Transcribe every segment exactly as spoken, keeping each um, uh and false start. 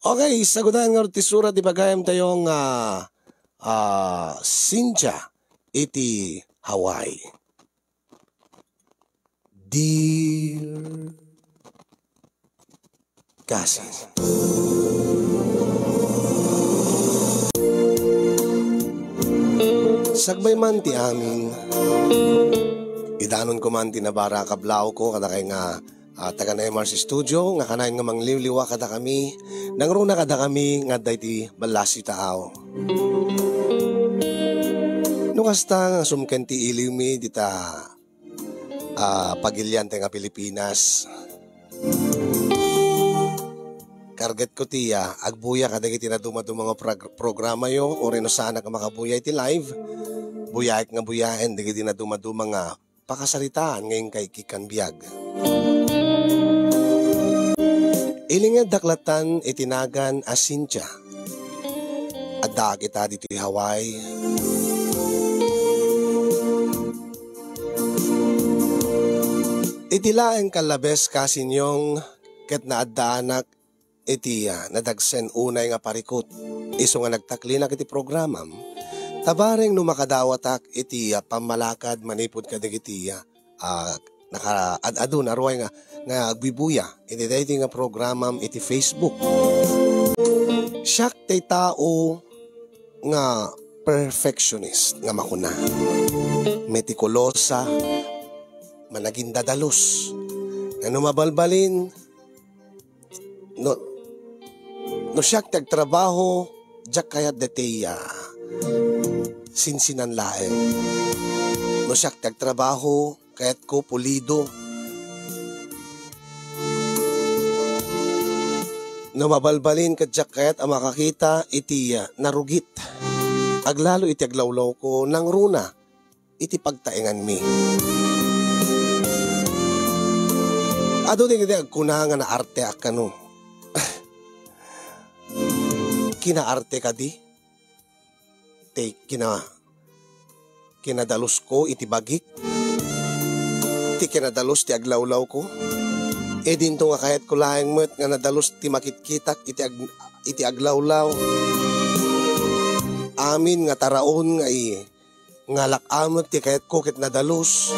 Okay, sagudan nga ti surat ti bagayam tayo nga, ah, Cynthia iti Hawaii. Dear Cousin. Sakbay man ti amin, idanon ko man ti nabara a kablawko, kadakay nga, ah, taga N M R C Studio, nga kanayon nga mangliwliwa kadakami, nangruna kadakami nga adda iti ballasi taaw. No kasta nga sumken ti iliwmi dita, ah, pagilian tayo nga Pilipinas. Kargetko ti, ah, agbuya kadagiti nadumaduma nga prog-, programayo, uray no saanak a makabuya iti live. Buyaek nga buyaen dagiti nadumaduma nga pakasaritaan nga inkay kikan biag. Ilingeddak latan iti nagan a Cynthia. Addaak ita ditoy Hawaii. Iti laeng kallabes, Cousin Yong, ket naaddaanak iti, ah, nadagsen unay nga parikut. Isu nga nagtaklinak iti programam, ta bareng no makadawatak iti, ah, pammalakad manipud kadagiti, ah, ah, nakaad-adu naruay nga, nga agbibuya iti daytoy nga programam iti Facebook. Siak ti tao nga perfectionist nga makuna, metikulosa, managindadalus. Nga no mabalbalin, no, no siak ti agtrabaho, diak kayat daytoy, ah, sinsinan laeng. No siak ti agtrabaho, kayatko pulido. No mabalbalin ket diak kayat a makakita iti, ah, narugit. Aglalo iti aglawlawko, nangruna iti pagtaenganmi. Adu dagiti agkuna nga naarteak kano. Kinaarte kadi? Ti kina-, kinadalusko iti bagik? Ti kinadalus ti aglawlawko? Idinto nga kayatko laeng met nga nadalus ti makitkitak iti ag-, iti aglawlaw. Amin nga taraon nga i-, nga alak-am met ti kayatko ket nadalus.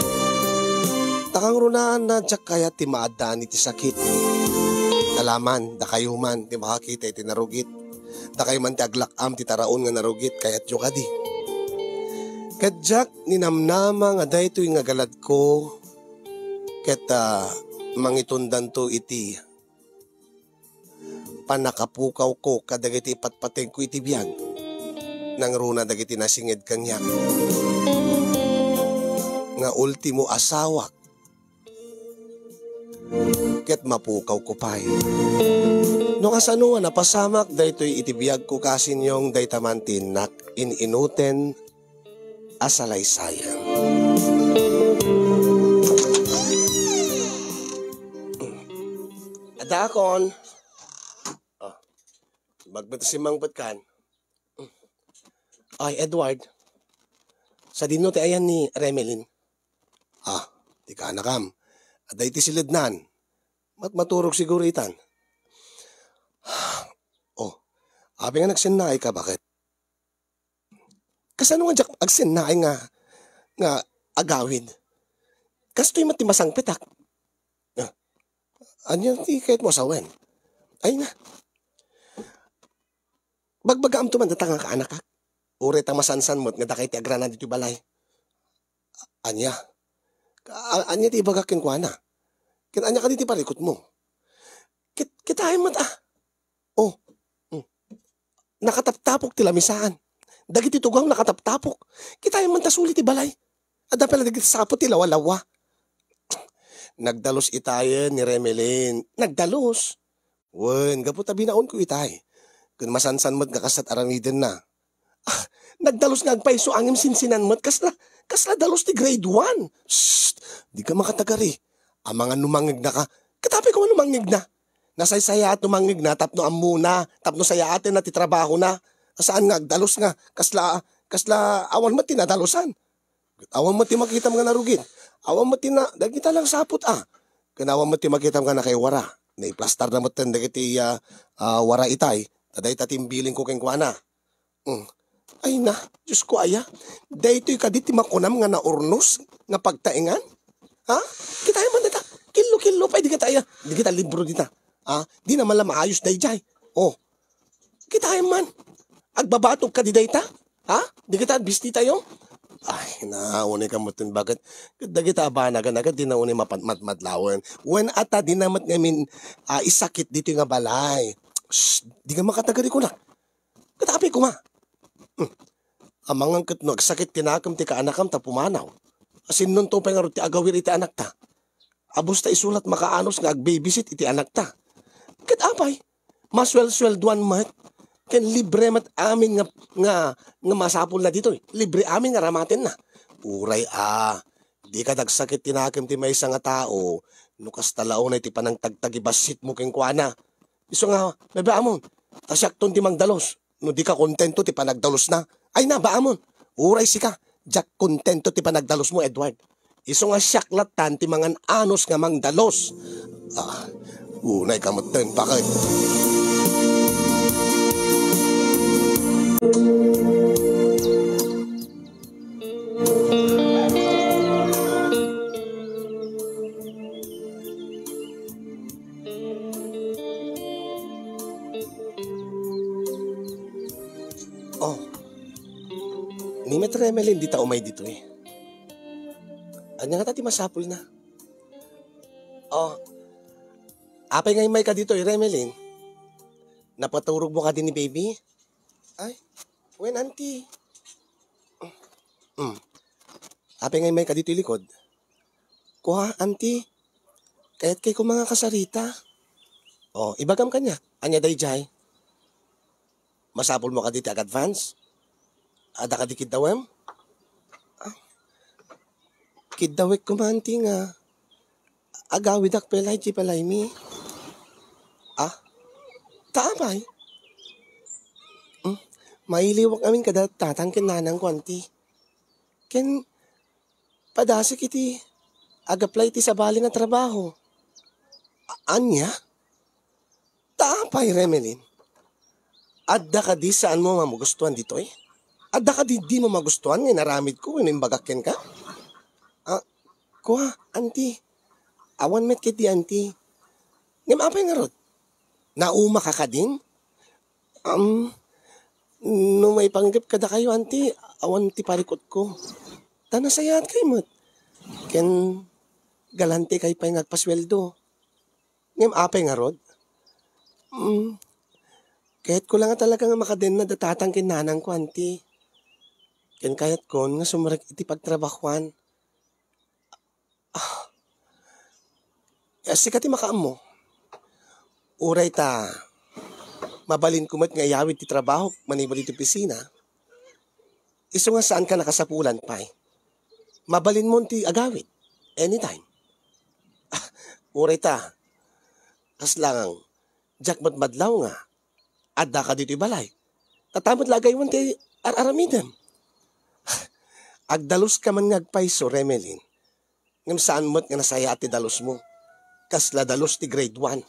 Ta kangrunaanna, diak kayat ti maaddaan iti sakit. Ala man, dakayo man ti makakita iti narugit. Dakayo man ti aglak-am ti taraon nga narugit, kayatyo kadi. Ket diak ninamnama nga daytoy nga galadko ket, ah, mangitundanto iti pannakapukawko kadagiti ipatpategko iti biag. Nangruna dagiti nasinged kaniak nga ultimo asawak ket mapukawko pay. No kasano a napasamak daytoy iti biagko, Cousin Yong, dayta man ti innak in-inuten a salaysayan. Adakon. Ah, magpet simmangpet kan. Ay, Edward. Sadino ti ayan ni Remelin? Ah, ti kaanakam. Adda iti silednan. Mat-, maturog siguro itan. Oh, abi nga nagsennaay ka, baket? Kasano nga diak agsennaay nga, nga agawid? Kastoy met ti masangpetak. Ah, ania ti kayatmo a sawen? Ay na. Bagbagaamto man data nga kaanakak. Uray ta masansan met nga dakay ti agrana ditoy balay. Ania? A-, ania ti ibagak kenkuana? Ken ania kadi ti parikutmo? Kit-, kitaem met, ah. Oh. Mm. Nakataptapok ti lamisaan. Dagiti tugaw nakataptapok. Kitaem man ta suli ti balay. Adda pay la dagiti saput ti lawalawa. Nagdalus itayen ni Remelin. Nagdalus. Wen, gapu ta binaonko itay. Ken masansan met nga kasat aramidenna. Ah, nagdalus nga agpayso angem sinsinan met. Kasla, kasla dalus ti grade one. Shh! Di ka makatagari. Amangan no mangngegna ka. Ket apay ko man no mangngegna? Nasaysayaat no mangngegna tapno ammona, tapno sayaatenna ti trabahona. Saan nga agdalus nga kasla, kasla awan met ti nadalusan. Awan met ti makitam nga narugit. Awan met ti na, dagita lang saput a. Ken awan met ti makitam nga nakaiwara. Naiplastarna metten dagiti, ah, ah, wara itay. Ta dayta ti imbilinko kenkuana. Mm. Ay na, Diosko aya. Daytoy kadi ti makunam nga naurnos nga pagtaengan? Ha? Kitaem man dayta. Killo-killo pay dagita aya. Dagita libro dita. Ha? Dina man la maayos daydiay. Oh. Kitaem man. Agbabatok kadi dayta? Ha? Dagita bistitayo? Ay na, unay ka metten, baket? Ket dagita a banag a nagan, dina unay mapan-, mat-, madlawen. Wen ata, dina met ngamin, ah, isakit ditoy nga balay. Shh, dika makatagari kunak. Ket apay koma? Hmm. Amangan ket no agsakit ti nakem ti kaanakam ta pumanaw. Asinnon to pay ngarud ti agawir iti anakta. Abus ta isu la't makaanos nga agbabysit iti anakta. Ket apay? Masuelsueldoan met. Ken libre met amin nga, nga, nga masapulna ditoy. Libre amin nga ramatenna. Uray a, dika dagsakit ti nakem ti maysa nga tao, no kasta la unay ti panangtagtagibasitmo kenkuana. Isu nga, babaamon, ta siakton ti mangdalus. No dika kontento ti panagdalusna, ay na, baamon. Uray sika, diak kontento ti panagdalusmo, Edward. Isu nga siak lattan ti mangan-anos nga mangdalus. Ah, unay ka metten, baket? Oh. Ni met Remelin dita umay ditoy. Ania ngata ti masapulna? Oh. Apay nga immayka ditoy, Remelin? Napaturogmo kadi ni baby? Ay, wen, auntie. Mm. Apay nga immayka ditoy likod? Kua, auntie. Kayat kay koma nga kasarita. Oh, ibagam kaniak. Ania daydiay? Masapulmo kadi ti ag-advance? Adda kadi kiddawem? Ah, kiddawek koma, auntie, nga agawidak pay la iti balaymi. Ah? Ta apay? Hmm? Mailiwak amin kada tatang ken nanangko, auntie. Ken padasek iti ag-apply iti sabali nga trabaho. A-, ania? Ta apay, Remelin? Adda kadi saanmo a magustuan ditoy? Adda kadi dimo magustuan nga inaramidko wenno imbagak kenka? Ah, kua, auntie. Awan met ketdi, auntie. Ngem apay ngarud? Naumaka kadin? Am, no maipanggep kadakayo, auntie, awan ti parikutko. Ta nasayaatkay met. Ken galantekay pay nga agpasueldo. Ngem apay ngarud? Mm, kayatko la nga talaga nga makadennad a tatang ken nanangko, auntie. Ken kayatkon nga sumrek iti pagtrabahuan. Ah, sika ti makaammo. Uray ta, mabalinko met nga iyawid ti trabahok manipud iti opisina. Isu nga saanka nakasapulan pay. Mabalinmon ti agawid. Anytime. Ah, uray ta, kasla nga, diak met madlaw nga, adda ka ditoy balay. Tatamet la agaywan ti ar-aramidem. Agdalus ka man nga agpayso, Remelin. Ngem saan met nga nasayaat ti dalusmo. Kasla dalus ti grade one.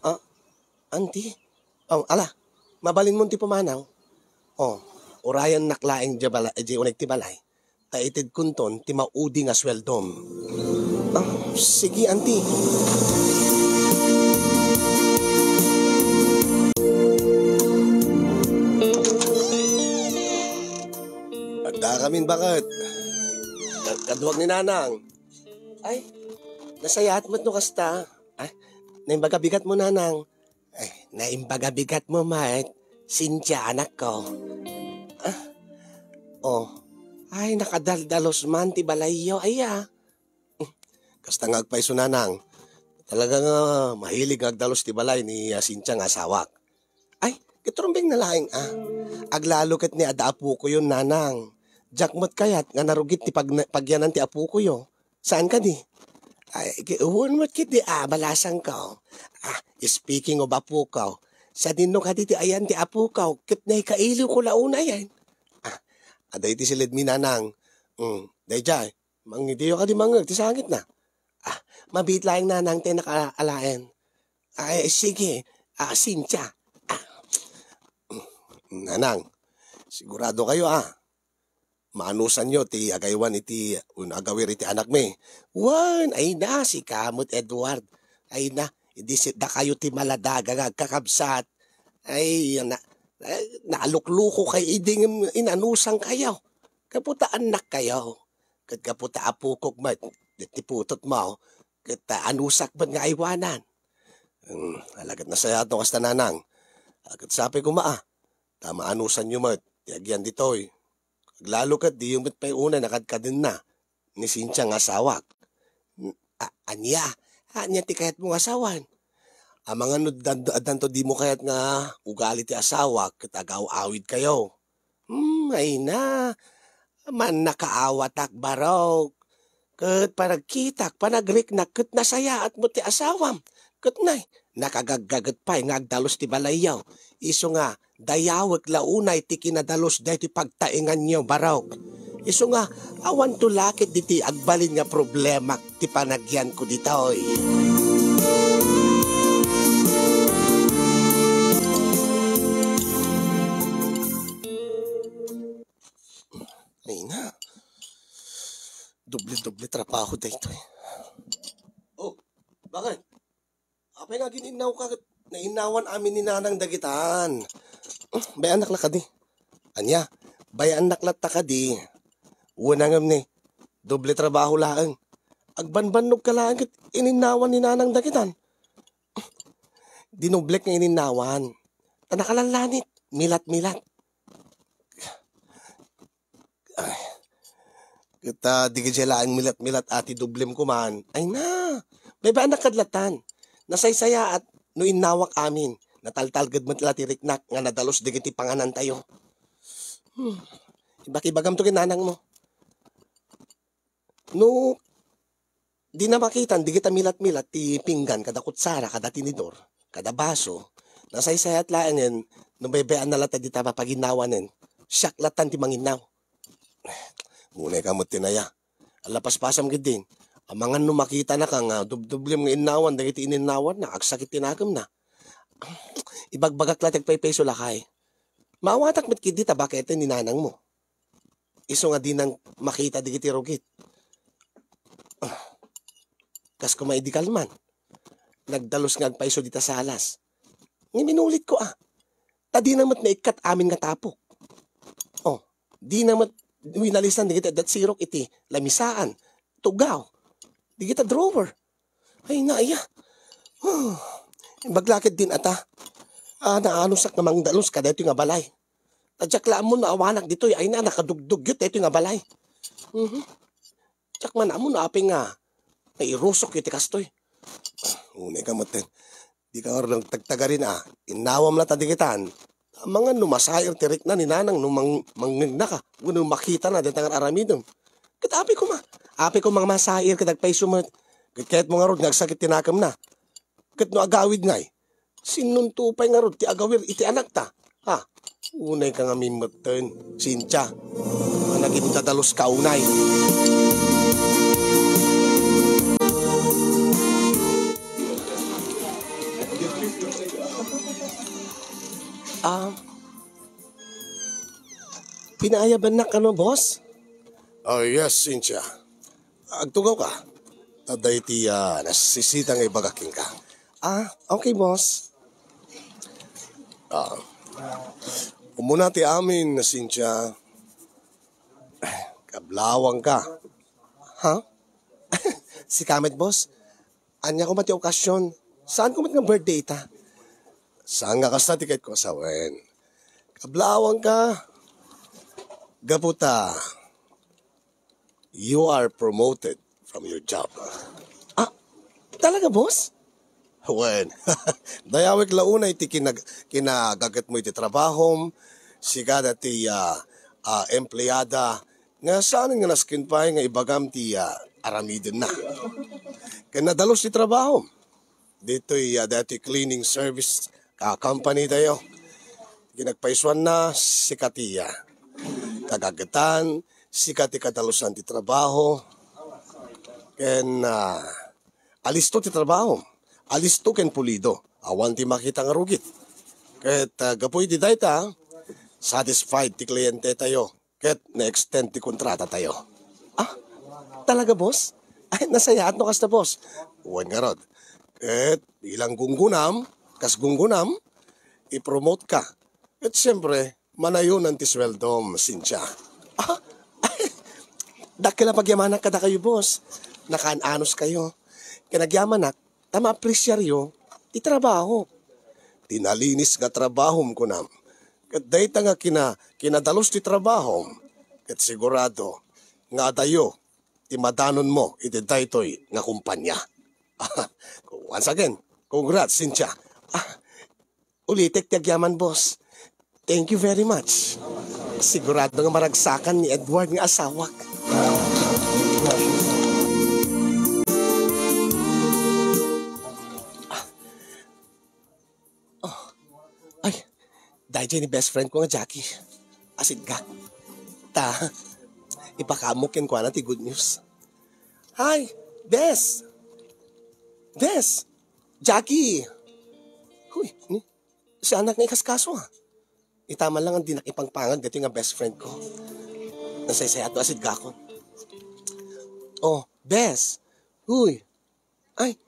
Ah, auntie? Oh, ala, mabalinmon ti pumanaw. Oh, urayannak laeng diay bala-, diay uneg ti balay. Ta itedkonton ti maudi nga sueldom. Ah, sige, auntie. Adda kamin baket. Ka-, kaduak ni Nanang. Ay, nasayaat met no kasta. Ay, naimbaga bigat mo, Nanang. Ay, naimbaga bigat mo, Mart. Cynthia, anak ko. Ah, oh. Ay, nakadaldalos man ti balayyo, aya. Kasta nga agpayso, Nanang. Talaga nga mahilig nga agdalus ti balay ni, ah, Cynthia nga asawak. Ay, ket rumbeng na laeng, ah. Aglalo ket ni adda apokoyon, Nanang. Diak met kayat nga narugit ti pag-, pagyanan ti apokoyo. Saan kadi? Ay, ki-, wen met ket di, ah, balasangko. Ah, speaking of apoko, sadino kadi ti ayan ti apoko, ket naikailiwko la unayen. Ah, adda iti siledmi, Nanang. Mm, daydiay, mangidiyo kadi mangngeg ti sangitna. Ah, mabiit laeng, Nanang, ti nakaalaen. Ay, sige. Ah, Cynthia. Ah. Nanang, sigurado kayo, ah. Maanusanyo ti agaywan iti wenno agawir iti anakmi. Wen, ay na, sika met, Edward. Ay na, idi sit dakayo ti maladaga nga agkakabsat. Ay, na, ay, nalukluko kay idi ngem inanusan kayo. Gapu ta annak kayo. Ket gapu ta apokok met, ti putotmo, ket, ah, anusak met nga aywanan. Hmm, ala ket nasayaat no kasta, nanang. Ah, ket sapay koma, ah, ta maanusanyo met ti agian ditoy. Aglalo ket diyo met pay unay nakadkadenna ni Cynthia nga asawak. N-, a-, ania? Ania ti kayatmo nga asawan? Amangan no dan-, addanto dimo kayat nga ugali ti asawak ket agaw-awid kayo. Hmm, ay na. Mannakaawatak, barok. Ket panagkitak, panagriknak, ket nasayaat met ti asawam. Ket nay, nakagaggaget pay nga agdalus ti balayyo. Isu nga, dayawek la unay ti kinadalus daytoy pagtaenganyo, barok. Isu nga, awanto la ket ditoy agbalin nga problemak ti panagianko ditoy. Ay na. Doble-doble trabaho daytoy. Oh, bakit? Apay nga agin-innaw ka ket nainnawan amin ni nanang dagitan? Bay-annak la kadi. Ania? Bay-annak latta kadi. Wen ngem ni, doble trabaho laeng. Agbanbannog ka laeng ket ininnawan ni nanang dagitan. Dinoblek nga ininnawan. Ta nakalanlanit. Milat-milat. Ay. Ket, ah, di gaydiay laeng milat-milat a ti doblem koma. Ay na, bay-bayanak kad latan. Nasaysayaat no innawak amin. Nataltalged met la ti riknak nga nadalus dagiti panganantayo. Hmm. Ibagbagamto ken nanangmo. No, dina makitan dagita milat-milat ti pinggan kada kutsara, kada tinidor, kada baso, nasaysayaat laengen no bay-bayaanna latta dita mapaginnawanen. Siak lattan ti manginnaw. Unay ka met ti naya. Ala paspasam ketdin. Amangan no makitanaka nga dubdublem nga innawan dagiti ininnawanna, agsakit ti nakemna. Ibagbagak la ti agpaypayso lakay. Maawatak met ketdi ta baketen ni nanangmo. Isu nga dinang makita dagiti rugit. Ah, kas koma idi kalman. Nagdalus nga agpayso dita salas. Ngem inulitko, ah. Ta dina met naikkat amin nga tapok. Oh, dina met winalisan dagiti adda sirok iti lamisaan, tugaw, dagita drawer. Ay, naaya. Imbag la ketdin ata. Ah, naanusak nga mangdalus kadaytoy nga balay. Ta diak la ammo no awanak ditoy, ay na, nakadugdugyo daytoy nga balay. Mhm. Diak man ammo no apay nga mairusok iti kastoy. Unay ka met. Dika ngarud nagtagtagarin a. Innawam latta digitan. Amangan no masair ti rikna ni nanang no mang-, mangngegnaka wenno makitana dayta nga aramidem. Ket apay koma. Apay koma nga masair ket agpayso met. Ket kayatmo ngarud nga agsakit ti nakemna. Ket no agawid ngay, sinonto pay ngarud ti agawir iti anakta? Ha? Unay ka ngamin metten, Cynthia. Nagindadalus ka unay. Ah, pinaayabannak kano, boss? Oh, yes, Cynthia. Agtugaw ka. Adda iti, ah, nasisita nga ibaga kenka. Ah, okay, boss. Ah, umuna ti amin, Cynthia. Kablawang ka. Ha? Sika met, boss? Ania koma ti okasion? Saan ko met nga birthday ita? Saan nga kasta ti ket ko sawen? Kablawang ka. Gapu ta, you are promoted from your job. Ah, talaga, boss? Wen, dayawek la unay ti kinag-, kinagaget mo iti trabahom, sika dati, ah, ah, empleyada, nga saan nga nasken pay nga ibagam ti, ah, aramidenna. Ken nadalus ti trabahom. Ditoy, ah, dati cleaning service, ah, company tayo. Ginagpaisuanna, sika ti, ah, kagagetan, sika ti kadalusan ti trabaho. Ken, ah, alisto ti trabaho. Alisto ken pulido. awan ti makita nga rugit. Ket, ah, gapu iti dayta, satisfied ti klientetayo ket na-extend ti kontratatayo. Ah, talaga, boss? Ay, nasayaat no kasta, boss. Wen ngarud. Ket bilang gunggunam, kas gunggunam, i-promote ka. Ket siyempre, manayonan ti sueldom, Cynthia. Ah, dakkel a pagyamanak kadakayo, boss. Nakaan-anos kayo. Ken agyamanak, ta maapresiaryo ti trabaho. Ti nalinis nga trabahom, kunam. Ket dayta nga kina-, kinadalus ti trabahom, ket sigurado nga adayo ti madanonmo iti daytoy nga kumpanya. Once again, congrats, Cynthia. Ah, ulitek ti agyaman, boss. Thank you very much. Sigurado nga maragsakan ni Edward nga asawak. Oh. Ay, daydiay ni best friend ko nga Jackie. Asidgak. Ta, ipakaammo kenkuana ti good news. Hi, Bes! Bes! Jackie! Huy, ni, sianak nga ikaskaso, ah. Ita man lang ang dinak ipangpangag dati nga best friend ko. Nasaysayaat no asidgakon. Oh, Bes! Huy! Ay,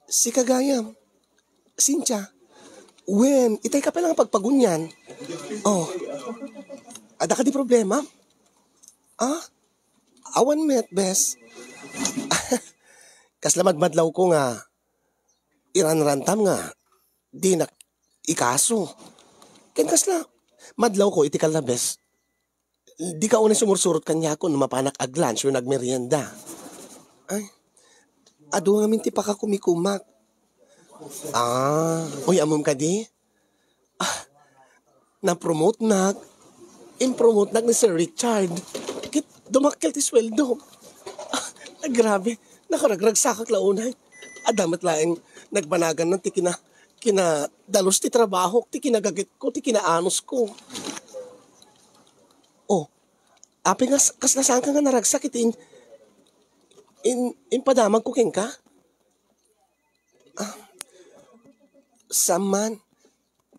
sika gayam. Cynthia. Wen, itay ka pala nga pagpagunyan. Oh. Adda ka di problema? Ah? Awan met, Bes. Kasla madmadlaw ko nga iranrantam nga dinak ikaso. Ken kasla madlaw ko iti kallabes. Dika unay sumursurot kaniak no mapanak ag-lunch wenno agmerienda. Ay, adu ngamin ti pakakumikumak. Ah, uy, ammom kadi? Ah, na-promote nak. Impromote nak ni Sir Richard. Ket dumakkel ti sueldo. Ah, grabe, nakaragragsakak la unay. Adda met laeng nagbanagan ti kina-, kinadalus ti trabahok, ti kinagagitko, ti kinaanusko. Oh, apay nga s-, kasla saanka nga naragsak iti in-, in-, impadamagko kenka? Ah, saan man.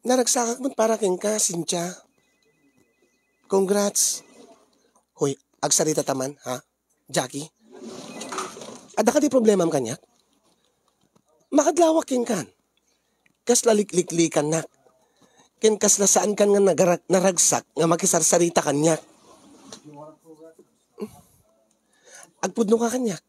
Naragsakak met para kenka, Cynthia. Congrats. Hoy, agsarita ta man, ha? Jackie? Adda ka di problemam kaniak? Makadlawak kenkan. Kasla likliklikannak. Ken kasla saankan nga nagara-, naragsak nga makisarsarita kaniak. Agpudno ka kaniak.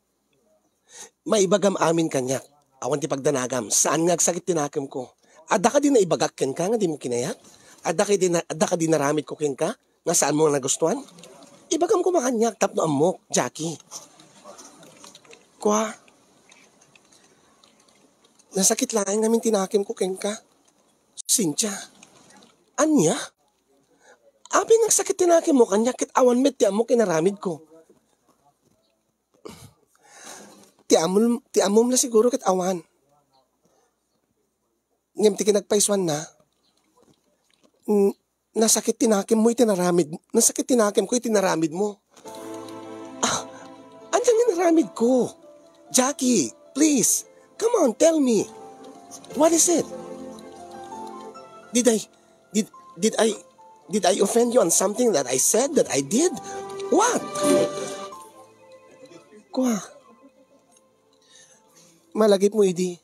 Maibagam amin kaniak. Awan ti pagdanagam. Saan nga agsakit ti nakemko. Adda kadi naibagak kenka nga dimo kinayat? Adda kadi na-, adda kadi naramidko kenka nga saanmo nga nagustuan? Ibagam koma kaniak tapno ammok, Jackie. Kua, nasakit laeng ngamin ti nakemko kenka. Cynthia, ania? Apay nga agsakit ti nakemmo kaniak ket awan met ti ammok inaramidko? Ti ammom, ti ammom la siguro ket awan. Ngem ti kinagpaisuanna, n-, nasakit ti nakemmo iti naramid, nasakit ti nakemko iti naramidmo. Ah, ania nga naramidko? Jackie, please, come on, tell me. What is it? Did I, did, did I, did I offend you on something that I said, that I did? What? Kua, malagipmo idi,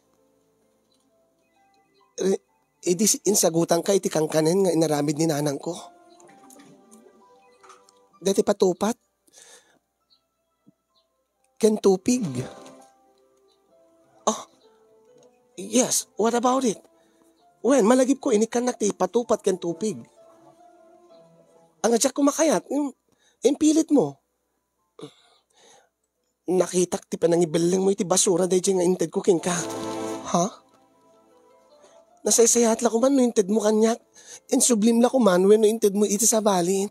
re-, idi si-, insagutanka iti kankanen nga inaramid ni nanangko? Dati patupat ken tupig. Oh, yes, what about it? Wen, malagipko, inikkannak ti patupat ken tupig. Ania diak koma kayat, im-, impilitmo. Nakitak ti panangibellengmo iti basura daydiay nga intedko kenka. Ha? Nasaysayaat la koman no intedmo kaniak. Insublim la koman wenno intedmo iti sabali.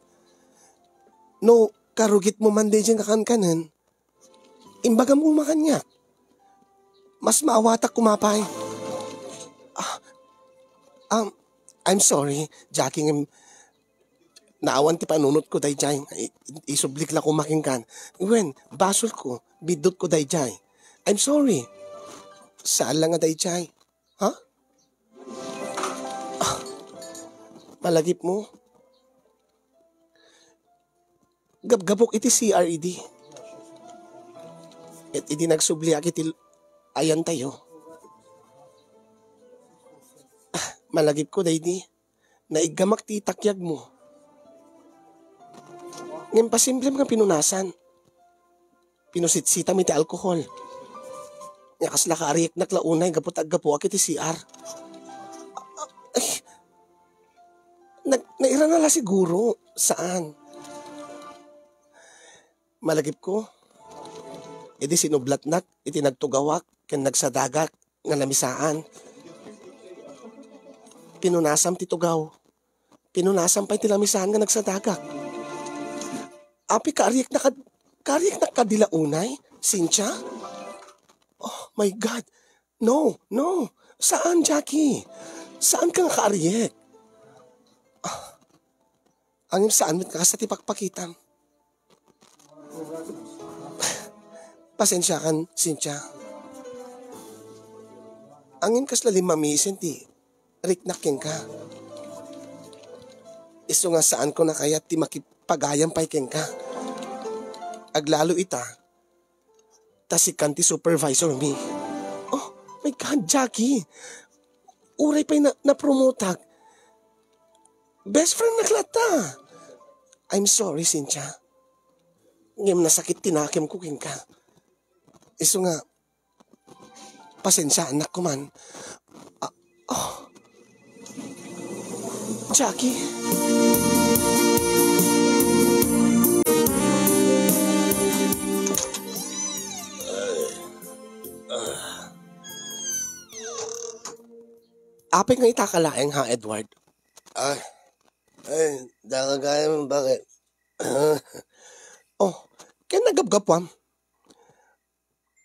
No karugitmo man daydiay nga kankanen, imbagam koma kaniak. Mas maawatak koma pay. Ah, um, I'm sorry, Jackie, ngem naawan ti panunotko daydiay. I-, isublik la koma kenkan. Wen, basolko, biddutko daydiay. I'm sorry. Saan la nga daydiay. Ha? Malagipmo, gabgabok iti C R idi. Ket idi nagsubliak iti ayantayo, ah, malagipko daydi, naiggamak ti takyagmo. Ngem pasimplem nga pinunasan. Pinusitsitam iti alkohol. Nga kasla kaarieknak la unay gapu ta aggapuak iti C R. Ay, nag-, nairana la siguro. Saan? Malagipko, idi sinublatnak iti nagtugawak ken nagsadagak nga lamisaan. Pinunasam ti tugaw. Pinunasam pay ti lamisaan nga nagsadagak. Apay, kaarieknak kad-, kaarieknak kadi la unay, Cynthia? Oh my God. No, no. Saan, Jackie? Saanka nga kaariek? Ah, angem saan met nga kasta ti pakpakitam. Pasensiakan, Cynthia. Angem kasla limmamisen ti riknak kenka. Isu nga saanko a kayat ti makipagayam pay kenka. Aglalo ita, ta sikan ti supervisor mi. Oh my God, Jackie! Uray pay na, napromotak. Best friend nak latta. I'm sorry, Cynthia. Ngem nasakit ti nakemko kenka. Isu nga, pasensiaannak koman. Ah, oh. Jackie. Apay nga itaka laeng, ha, Edward? Ah, ay, daka gayam, bakit? Oh, ken nagapgapuam.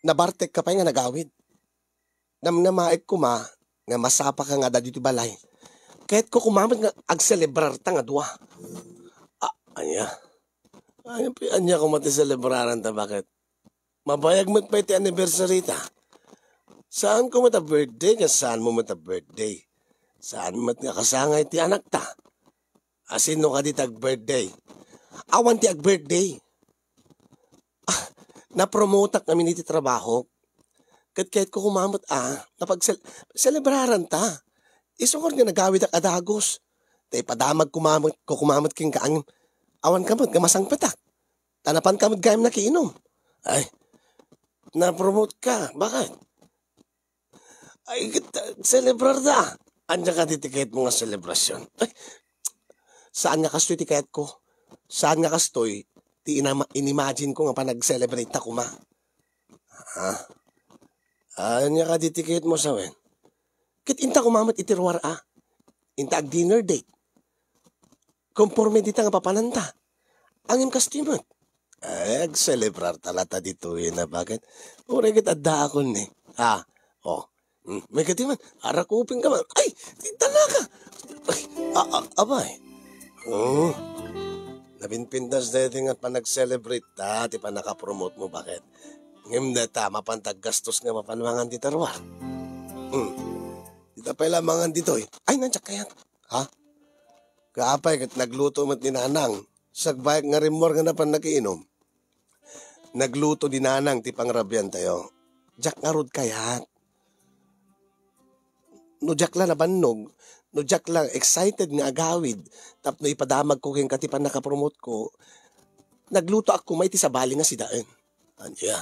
Nabartekka pay nga nagawid. Namnamaek koma nga masapaka nga adda ditoy balay. Kayatko koma met nga agselebrarta nga dua. Ah, ania? Ania, ania koma ti selebraranta, bakit? Mabayag met pay ti anniversary ta. Saanko met a birthday, ken saanmo met a birthday. Saan met nga kasangay ti anakta. Asino kadi ti ag-birthday? Awan ti ag-birthday. Ah, napromotak ngamin iti trabahok. Ket kayatko koma met a, napagsel-, selebraranta. Isu ngarud nga nagawidak a dagus. Ta ipadamagko koma met, ko koma met kenka, ngem awanka met nga masangpetak. Ta napanka met gayam nakiinum. Ay, napromote ka. Bakit? Ay, ket, ah, selebrarta. Ania kadi ti kayatmo nga selebrasion? Ay, saan nga kastoy ti kayatko. Saan nga kastoy ti inama-, inimagine ko nga panag-celebrate ta koma. Ha? Ania kadi ti kayatmo sawen? Ket inta koma met iti ruar a. Inta ag-dinner date. Konporme dita nga papananta. Ngem kastoy met. Ay, agselebrarta latta ditoy a, bakit? Uray ket addaakon ni. Ah, oh. Hmm, may kadi man, arakupingka man. Ay, talaga. Ay, a, a, abay. Oh. Napinpintas daytoy nga panag-celebrate ta, ti pannakapromote mo, bakit? Ngem dayta, mapanta aggastos nga mapan mangan dita ruar. Hmm. Dita pay la mangan ditoy. Ay, nandiak kayat. Ha? Kaapay ket nagluto met ni Nanang. Sagbayag nga rimmuar nga napan nakiinum. Nagluto ni Nanang ti pangrabiantayo. Diak ngarud kayat. No diak la nabannog, no diak la excited nga agawid tapno ipadamagko kenka ti pannakapromote ko, naglutoak koma iti sabali nga sidaen. Ania?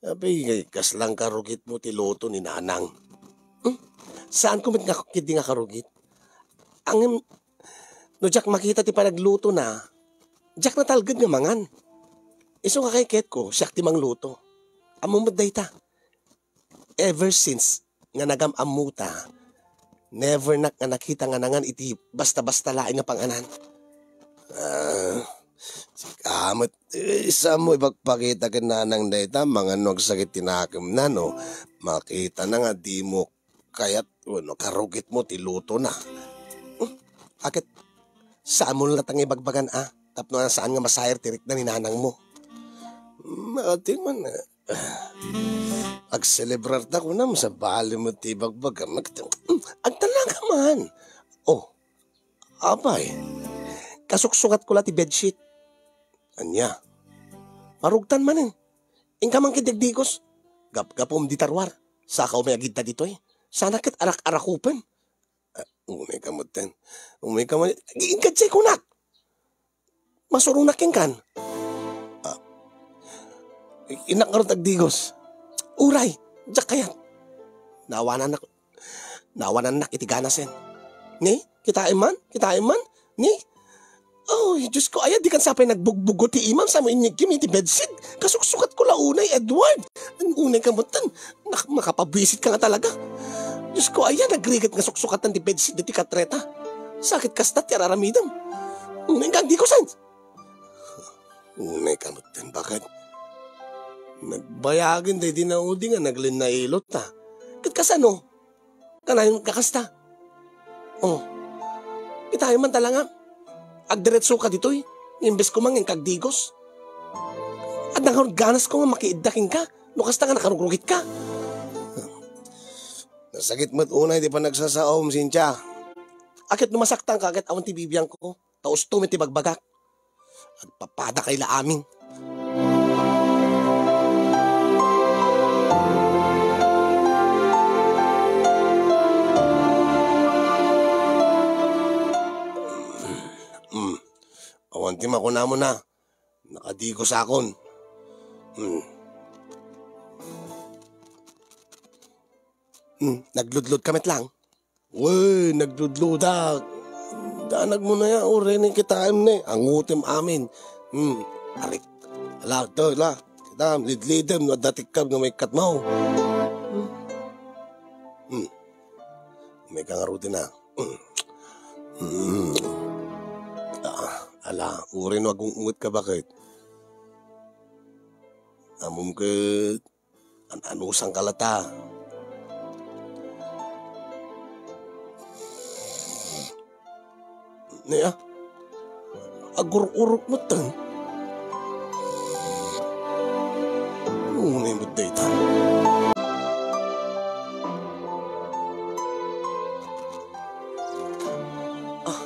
Apay, kasla karugitmo ti luto ni Nanang. Hmm? Saanko met nga ketdi nga karugit. Ngem, no diak makita ti panaglutona, diak natalged nga mangan. Isu nga kayatko, siak ti mangluto. Ammom met dayta. Ever since nga nagam-ammota, never nak nga nakita nga nangan iti basta-basta laeng nga panganan. Ah, sika met, eh, saanmo ipagpakita ken Nanang dayta, mangan no agsakit ti nakemna, no makitana nga dimo kayat wenno karugitmo ti lutona. Hmm, a ket, saanmo latta nga ibagbagan a, tapno saan nga masair ti rikna ni Nanangmo. Hmm, adi man, eh. Agselebrarta kunam, sabali met ti ibagbagam. Agtalaga man. Oh, Apay, kasuksukatko la ti bedsheet. Ania? Marugtan manen. Inka man ketdi agdigos. Gapgapum dita ruar. Saka umay agidda ditoy. Sana ket arak-arakupen. Ah, umay ka metten. Umay ka man. Inka diay kunak. Masuronak kenkan. Ah, innak ngarud agdigos. Uray, diak kayat. Naawanannak, naawanannak iti ganasen. Ni? Kitaem man? Kitaem man? Ni? Oy, Diyos ko, aya, dikan sapay nagbugbugo ti imam, sa mo inyegkim iti bedsheet. Kasuksukatko la unay, Edward. Unay ka metten, nak-, makapabwisit ka nga talaga. Diyos ko, aya, nagrigat nga suksukatan ti bedsheet ditoy katreta. Sakit kasta ti ar-aramidem. Unay ka, di ko sen. Unay ka metten, baket. Nagbayagen daydi naudi nga naglinnailot ta. Ket kasano? Kanayon kakasta. Oh. Kitaem man talaga. Agdiretso ka ditoy. Imbes ko man nga agdigos. Adda ngarud ganas ko nga makiidda kenka. No kasta nga nakarugrugitka. Nasakit met unay ti panagsasaom, Cynthia. Aket no masaktan ka, ket awan ti bibiangko. Ta usto met ti bagbagak. Agpapadakay la amin. Mm. Awan ti makunamon a. Nakadigosakon. Mm. Mm. Nagludlod ka met lang. Wen, nagludlodak. Danagmo na ya, o, rene, kitaem ne. Angutem amin. Hmm, arik. Ala, to, ala. Kitaem, lidlidem, no adda tikkab nga maikkat mo. Hmm. Hmm. May kangaruten na. Hmm. Ah, ala, uri no agung-unget ka, baket. Amum ket An-anusan ka lata. Nia, agururok metten. Unay met dayta. Ah.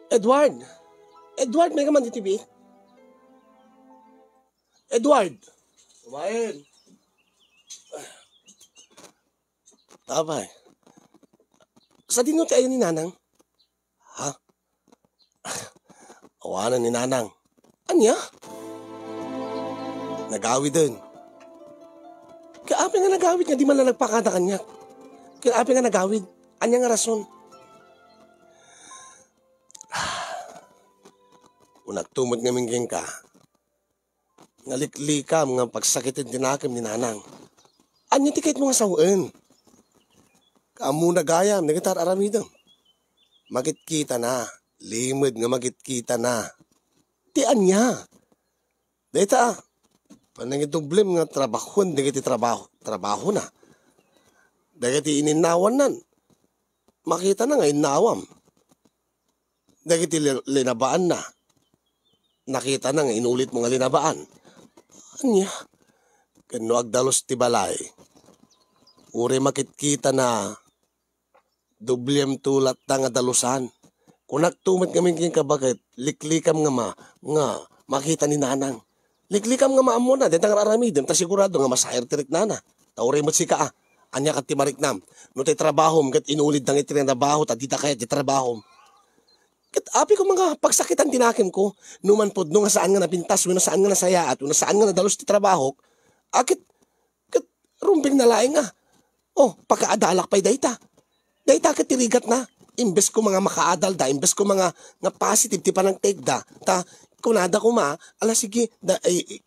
Edward! Edward, may ka man ditoy biit? Edward! Kumain. Abay. Sadino ti ayan ni Nanang? Ha? Awanen ni Nanang. Ania? Nagawiden. Kaya apay nga nagawid nga di man lang nagpakada kaniak? Kaya apay nga nagawid? Ania nga rason? Kunakto met ngamin kenka, nga liklikam nga pagsakiten ti nakem ni Nanang. Ania ti kayatmo nga sawen? Ammona gayam dagiti ar-aramidem. Makitkitana, limed nga makitkitana. Ti ania? Dayta, panangidublem nga trabahoen dagiti trabaho, trabahona. Dagiti ininnawannan, makitana nga innawam. Dagiti li-, linabaanna, nakitana nga inulitmo nga linabaan. Ania? Ken no agdalus ti balay, uray makitkitana, dublem to latta nga dalusan. Kunakto met ngamin kenka, baket, liklikam nga ma-, nga makita ni Nanang. Liklikam nga maammona dayta nga ar-aramidem, ta sigurado nga masaer ti riknana. Ta uray met sika a, ania ket ti mariknam? No ti trabahom ket inulid dagiti trinabaho ta dita kayat ti trabahom. Ket apay koma nga pagsakitan ti nakemko, no manpudno nga saan nga napintas, wenno saan nga nasayaat, wenno saan nga nadalus ti trabahok, a ket, ket rumbeng na laeng a. Oh, pakaadalak pay dayta. Dayta ket ti rigatna. Imbes koma nga makaadalda, imbes koma nga, nga positive ti panagtayda, ta kunada koma, ala sige, da, ay, i-,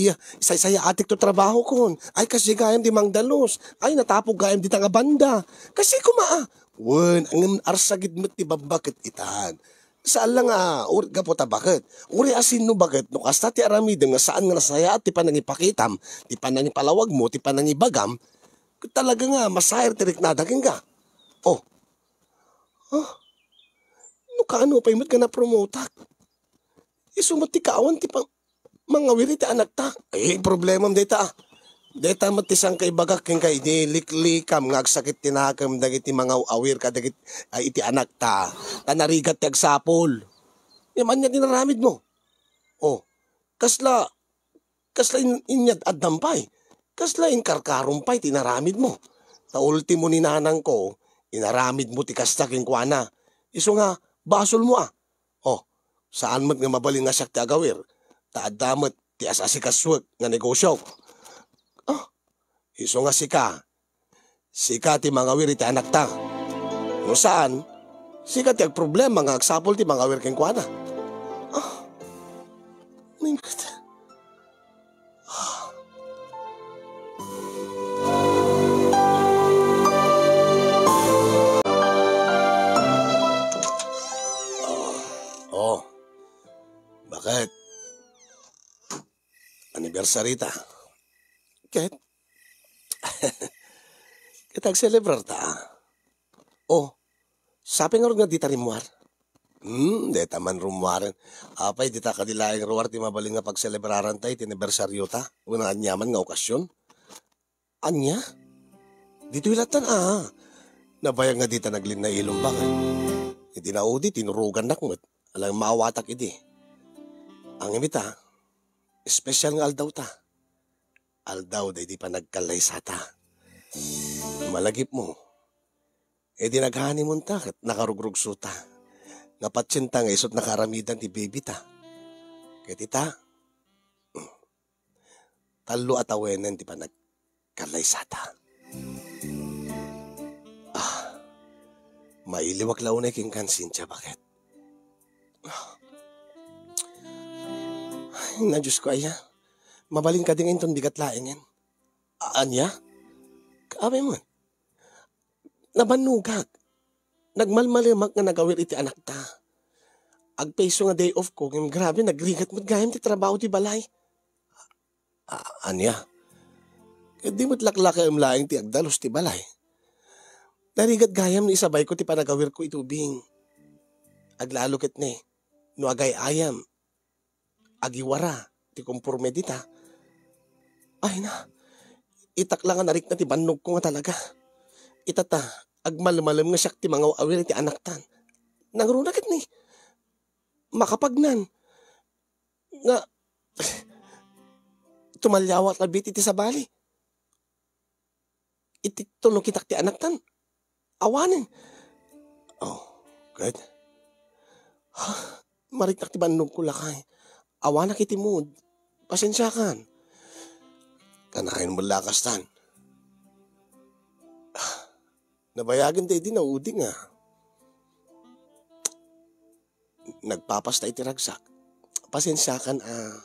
i-, saysayaatek to trabahokon. Ay, kasi gayam di mangdalus. Ay, natapok gayam dita nga banda. Kasi koma, ah, wen, ngem arsagid met ti babbaket itan. Saan lang nga, ur-, gapu ta baket. Uri a sinno baket, no kasta ti aramidem nga saan nga nasayaat ti panangipakitam, ti panangipalawagmo, ti panangibagam, talaga nga masaer ti riknada kenka. Oh. Huh? No kaano pay met nga napromotak? Isu met ti kaawan ti pang-, mangawir iti anakta. Ay, problemam dayta, ah. Deta met ti sangkaibagak kenka idi, liklikam nga agsakit ti nakem dagiti mangaw-awir kadagit-, ay, iti anakta. Ta narigat ti agsapul. Ngem ania ti inaramidmo? Oh, kasla, kasla in-, inyad-addam pay. Kasla inkarkarom pay ti inaramidmo. Ta ultimo ni nanangko, inaramidmo ti kasta kenkuana. Isu nga, basolmo a. Oh, saan met nga mabalin nga siak ti agawir, ta adda met ti as-asikasuek nga negosio. Ah, isu nga sika, sika ti mangawir iti anakta. No saan, sika ti agproblema nga agsapul ti mangawir kenkuana. Ah, my God. Oh, bakit? Anniversary ta. Ket? Ket agselebrar ta. Oh, sapay ngarud nga dita rimmuar? Hmm, deta man rummuaren. Apay, dita kadi laeng ruar ti mabalin nga pagselebraranta iti anibersariota wenno aniaman nga okasyon? Ania? Ditoy lattan a. Nabayag nga dita naglinna ilong bakit. Iti naudi, tinurugannak met. Alang maawatak idi. Ngem ita, espesyal nga aldaw ta. Aldaw daydi panagkallaysata. Malagipmo, idi nag-honeymoon ta ket nakarugrugso ta. Nga patien ta nga isut' nakaaramidan ti baby ta. Ket ita, tallo a tawenen ti panagkallaysata. Ah, mailiwak la unay kenkan, Cynthia, bakit? Ay, na Diyos ko, aya. Mabalin kadi nga inton bigat laengen. A-, ania? Kaabe man. Nabannogak. Nagmalmalemak nga nagawir iti anakta. Agpayso nga day off ko, ngem grabe, nagrigat met gayam ti trabaho ti balay. A-, ania? Ket di met laklakaem laeng ti agdalus ti balay. Narigat gayam no isabayko ti panagawirko iti ubing. Aglalo ket ne, no agay-ayam, agiwara ti komporme dita. Ay na, itak la nga narikna ti bannogko nga talaga. Ita ta, agmalmalem nga siak ti mangaw-awir iti anaktan. Nangruna ket ni, makapagnan. Nga, tumaliawak labi iti sabali. Iti tulno kitak ti anaktan, awanen. Oh, ket? Mariknak ti bannogko, lakay. Awanak iti mood. Pasensiakan. Kanayon mo la kastan. Nabayagen daydi naudi nga nagpapasta iti ragsak. Pasensiakan a.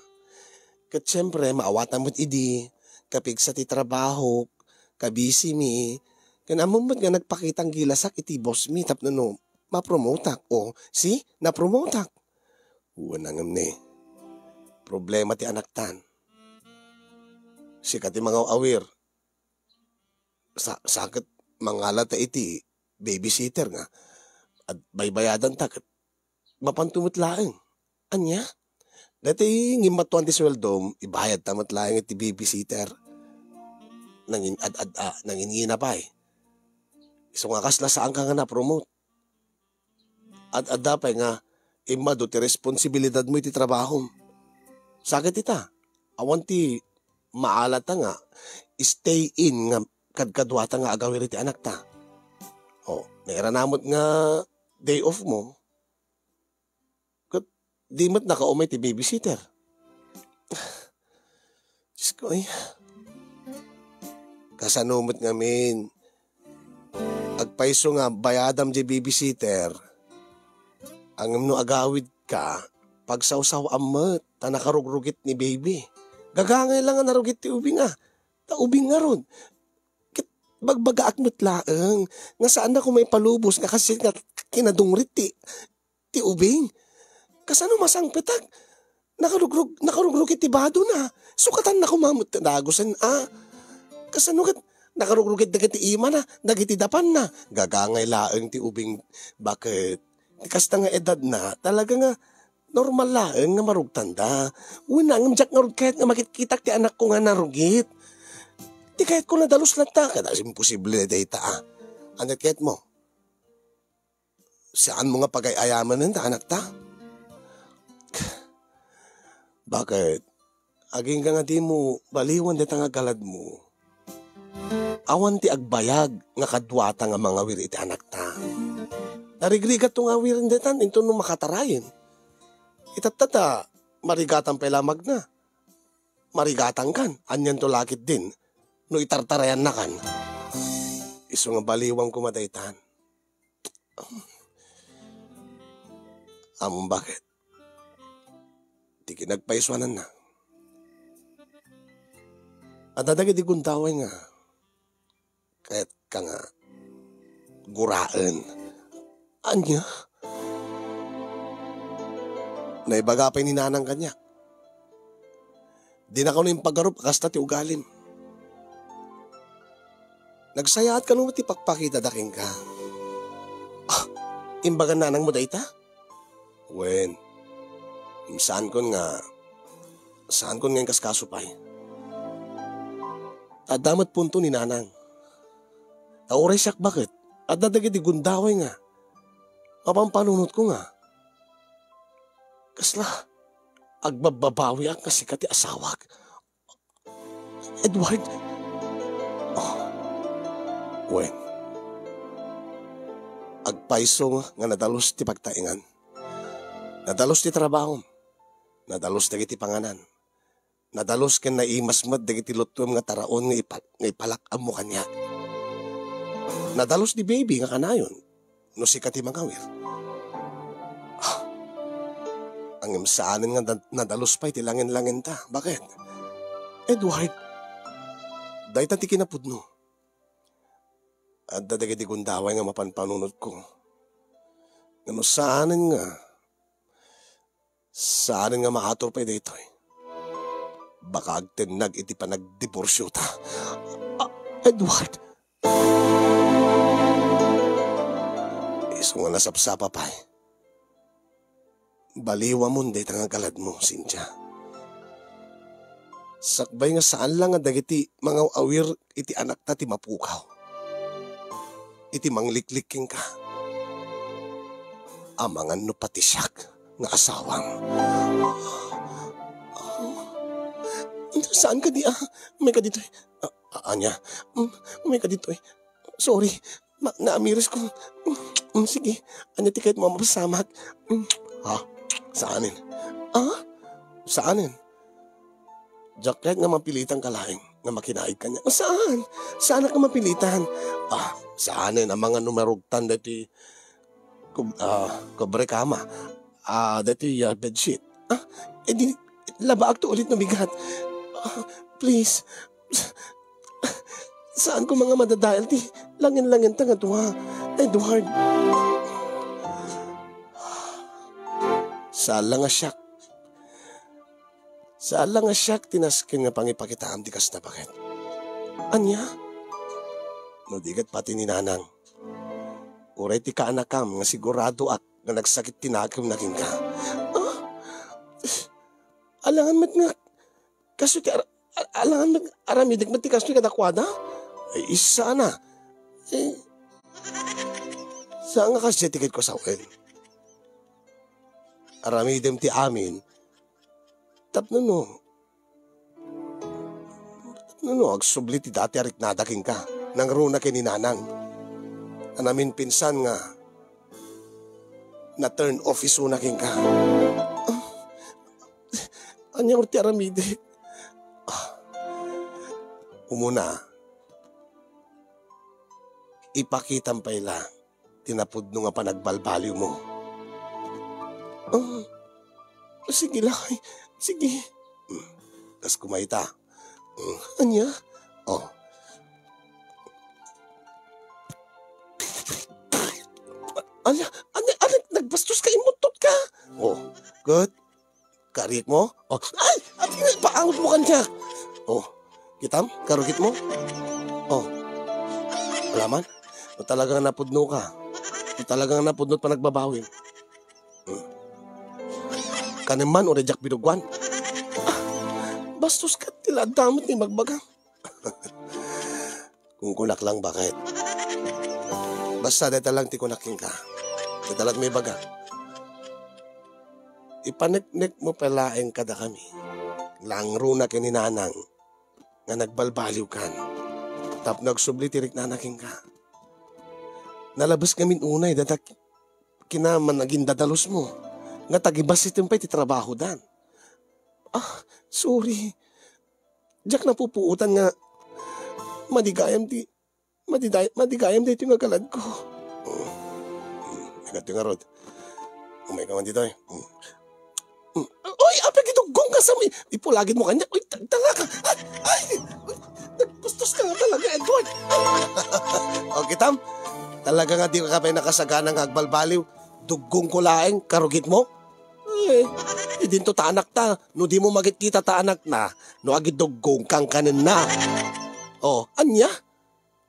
Ket siempre, maawatan met idi, kapigsa ti trabahok, kabisi mi, ken ammom met nga nagpakitang gilasak iti boss mi tapno no, mapromotak. O, see? Napromotak. Wen ngem ni, problema ti anaktan. Sika ti mangaw-awir. Sa-, saket mangala ta iti babysitter nga ad-, baybayadan ta ket mapanto met laeng. Ania? Daytoy ngimmattoan ti sueldom, ibayad ta met laeng iti babysitter. Nangin-ad-ad-, a, nangin-ina pay. Isu nga kasla saan ka nga na-promote. Ad-adda pay nga immadu ti responsibilidadmo iti trabahom. Saket ita, awan ti maalata nga stay in nga kadkaduata nga agawir iti anakta. O, nairana met nga day off mo, ket di met nakaumay ti babysitter. Diyos ko, ay. Kasano met ngamin? Agpayso nga bayadam diay babysitter. Ngem no agawidka, pagsawsaw-am met, ta nakarugrugit ni baby. Gagangay la nga narugit ti ubing a. Ta ubing ngarud. Ket bagbagaak met laeng nga saannako maipalubos nga kasdiay nga kinadungrit ti ti ubing. Kasano masangpetak? Nakarugrug-, nakarugrugit ti badona. Sukatannako met ti dagusen a. Kasano ket nakarugrugit dagiti imana, dagiti dapanna? Gagangay laeng ti ubing baket. Ti kasta nga edadna, talaga nga normal laeng nga marugtanda. Wen ngem diak ngarud kayat nga makitkitak ti anakko nga narugit. Ti kayatko nadalus latta, kada imposible dayta, a. Ania kayatmo? Saanmo nga pagay-ayamanen ta anakta? Bakit? Agingga nga dimo baliwan dayta nga galadmo. Awan ti agbayag nga kaduata nga mangawir iti anakta. Narigrigatto nga awiren daytan inton no makatarayen. Itatta ta marigatan pay la magna. Marigatangkan, anianto la ketdin no itartarayannakan. Isu nga baliwan koma daytan. Ammom bakit? Ti kinagpaisuananna. Adda dagiti gundaway nga kayatka nga guraen. Ania? Naibaga pay ni Nanang kaniak. Dinaka impagarup a kasta ti ugalim. Nagsayaat kano ti pakpakitada kenka. Ah, imbagan nanangmo dayta? Wen, saankon nga, saankon nga inkaskaso pay. Adda met punto ni Nanang. Ta uray siak baket, adda dagiti gundaway nga mapampanunotko nga kasla agbabbabawiak nga sika ti asawak. Edward? Oh. Wen. Agpayso nga nadalus ti pagtaengan. Nadalus ti trabahom. Nadalus dagiti panganan. Nadalus ken naimas met dagiti luttuem nga taraon nga ipa-, nga ipalak-ammo kaniak. Nadalus ti baby nga kanayon. No sika ti mangawir. Ah, ngem saanen nga na-, nadalus pay ti langen-langenta. Bakit? Edward, dayta ti kinapudno. Adda dagiti gundaway nga mapanpanunotko. Ngem no saanen nga, saanen nga maatur pay daytoy. Baka agtennag iti panagdiborsiota. Ah, Edward! Isu nga nasapsapa pay. Baliwamon dayta nga galadmo, Cynthia. Sakbay nga saan la nga dagiti mangaw-awir iti anakta ti mapukaw. Iti mangliklik kenka. Amangan no pati siak nga asawam. Saan kadi, ah? May kaditoy. Ah, ah, ania? Mm, may kaditoy. Sorry. Ma-, naamiris ko. Mm, sige. Ania ti kayatmo a mapasamak? Mm. Ha? Saanen? Ah? Saanen? Diak kayat nga mapilitan ka laeng nga makinaig kaniak. Saan? Saanak nga mapilitan? Ah, saanen? Amangan no marugtan daytoy kub-, ah, kubrekama. Ah, daytoy, ah, bedsheet. Ah, e di, labaakto ulit no bigat. Ah, please. Saan ko nga madadael ti langen-langenta nga dua, Edward? Saan la nga siak. Saan la nga siak ti nasken nga pangipakitaam ti kasta, baket. Ania? No di ket pati ni Nanang. Uray ti kaanakam nga siguradoak nga nagsakit ti nakemna kenka. Ah? Alangan met nga kastoy ti ar-, a-, alangan met aramidek met ti kastoy kadakuada? Ay, saan a. Eh, saan nga kasdiay ti kayatko a sawen? Aramidem ti amin tapno no, no, no, agsubli ti dati a riknada kenka, nangruna ken ni Nanang. Anamin pinsan nga na-turn off isuna kenka. Ah, ania ti aramidek? Ah, umuna, ipakitam pay la ti napudno nga panagbalbaliwmo. Ah, sige, lakay. Sige. Hmm. Kas kumayta. Hmm. Ania? Oh. Ala, ala, ala, nagbastos ka, immuttot ka. Oh, good. Karikmo? Oh, ay! Ati nga ipaangot mo kaniak! Oh, kitam? Karikmo? Oh. Alaman? No talaga nga napudno ka. No talaga nga napudno ti panagbabawim. Hmm. Kanem man, uray diak binuguan. Ah, bastos ka, ti la adda met nga ibagbagam. Kunkunak lang baket. Basta dayta lang ti kunak kenka. Dayta lang ti ibaga. Ipaneknekmo pay laeng kadakami. Langruna ken ni Nanang nga nagbalbaliwkan tapno agsubli ti riknana kenka. Nalabes ngamin unay dayta kinaman agindadalosmo nga tagibasiten pay ti trabahodan. Ah, sorry. Diak napupuotan nga madi gayam ti, madi day-, madi gayam daytoy nga galadko. Agatoy ngarud. Umay ka man ditoy. Mm. Oy, apay, giduggong ka sa may ipulagid mo kaniak. Oy, ta-, tanga ka. Ay, ay, nagpustos ka nga talaga, Edward. O, kitam, talaga nga di ka pay nakasagana nga agbalbaliw. Duggong ko laeng, karugit mo? Eh, idinto ta anak ta. No di mo makitkita ta anak na, no agiduggong kang kanenna. O, anya?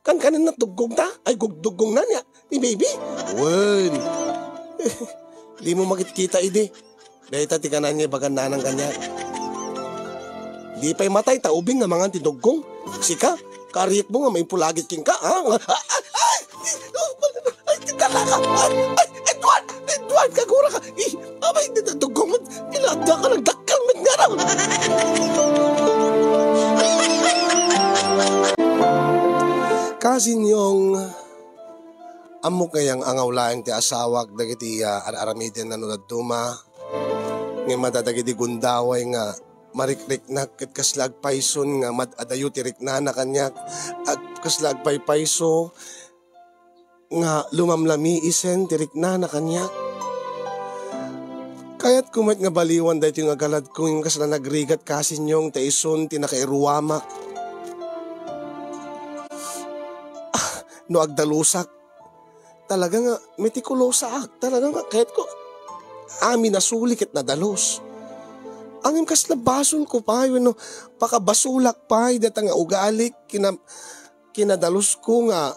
Kankanen na duggong ta? Ay, gugduggong na niya ni baby? Wen. Di mo makitkita idi. Dayta ti kanan nga ibagan nanang kaniak. Di pay matay ta ubing nga mangan ti duggong. Sika, kariyek mo nga maipulagit kenka, ha? Ay, ay, ay, ay, ay, ay, ay, Edward! Edward, kagura ka! Ih, abay, dita duggong met. Pinadda ka nagdakkel met nga raw. Kasinyong, ammok nga iyang angaw laeng ti asawak dagiti, ah, ar-aramiden nano dadduma. Ngem adda dagiti gundaway nga marikriknak ket kasla agpayson nga mad-adayo ti riknana kaniak. Ag-, kasla agpaypayso nga lumamlamiisen ti riknana kaniak. Kayatko met nga baliwan daytoy nga galadko, ngem kasla nagrigat, Kasinyong, ta isun ti nakairuamak. Ah, no agdalusak, talaga nga metikulosaak. Talaga nga kayatko amin a suli ket nadalus. Ngem kasla basolko pay wenno pakabasolak pay dayta nga ugalik, kina-, kinadalusko nga,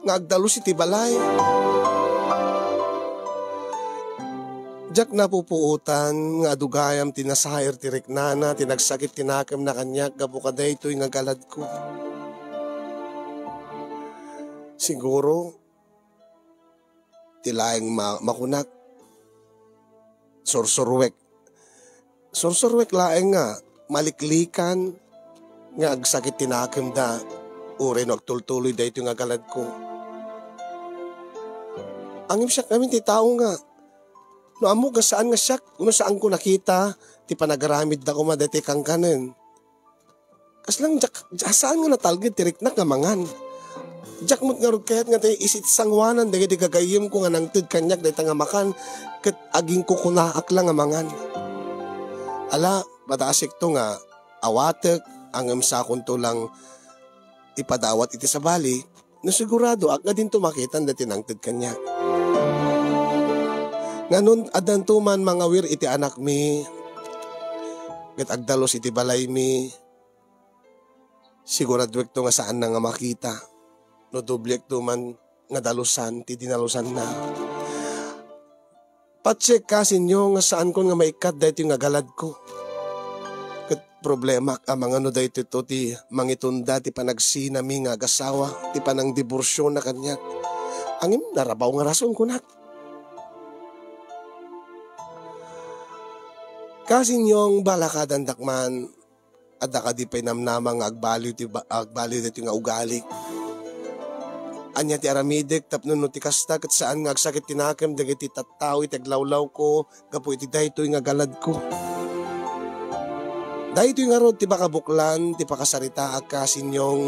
nga agdalus iti balay. Diak napupuotan nga adu gayam ti nasair ti riknana, ti nagsakit ti nakemna kaniak gapu kadaytoy nga galadko. Siguro, ti laeng ma-, makunak, sursuruek. Sursuruek laeng nga maliklikan nga agsakit ti nakemda, uray no agtultuloy daytoy nga galadko. Ngem siak ngamin ti tao nga, no ammok nga saan nga siak, no saanko nakita ti panagaramidda koma daytoy kankanen. Kasla diak, diak saan nga natalged ti riknak nga mangan. Diak met ngarud kayat nga ti isit sanguanan dagiti gagayyemko nga nangted kaniak dayta nga makan ket agingkukunaak la nga mangan. Ala, madaasekto nga awatek, ngem sakonto lang ipadawat iti sabali, no siguradoak nga dinto makitan daytoy nangted kaniak. Ngano addanto man mangawir iti anakmi, ket agdalus iti balaymi, siguraduekto nga saanna nga makita no dobliekto man nga dalusan ti dinalusanna. Patiek, Kasinyong, nga saankon nga maikkat daytoy nga galadko. Ket problemak amangan no daytoy ti mangitunda ti panagsinami nga agasawa, ti panangdiborsiona kaniak. Ngem narabaw nga rason, kunak. Kasinyong, balakadandak man, adda kadi pay namnama nga agbaliw ti ba-, agbaliw daytoy nga ugalik? Ania ti aramidek tapno no ti kasta ket saan nga agsakit ti nakem dagiti tattao iti aglawlawko gapu iti daytoy nga galadko? Daytoy ngarud ti makabuklan ti pakasaritaak, Kasinyong.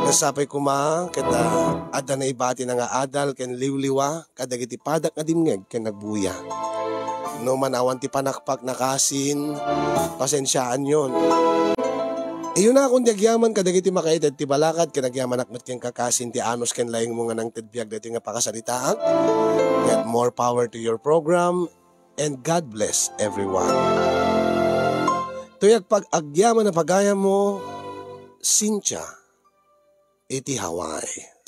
Nasapay koma ket, ah, adda naibatina nga adal ken liwliwa kadagiti padak nga dimngeg ken nagbuya. No man awan ti panakpak, Kasin, pasensiaanyon. Iyunakon ti agyaman kadagiti makaitid ti balakad ken agyamanak met kenka, Kasin, ti anus ken laingmo nga nangted biag daytoy nga pakasaritaak. Get more power to your program, and God bless everyone. Toy agpag-, agyaman a pagayammo, Cynthia, iti Hawaii.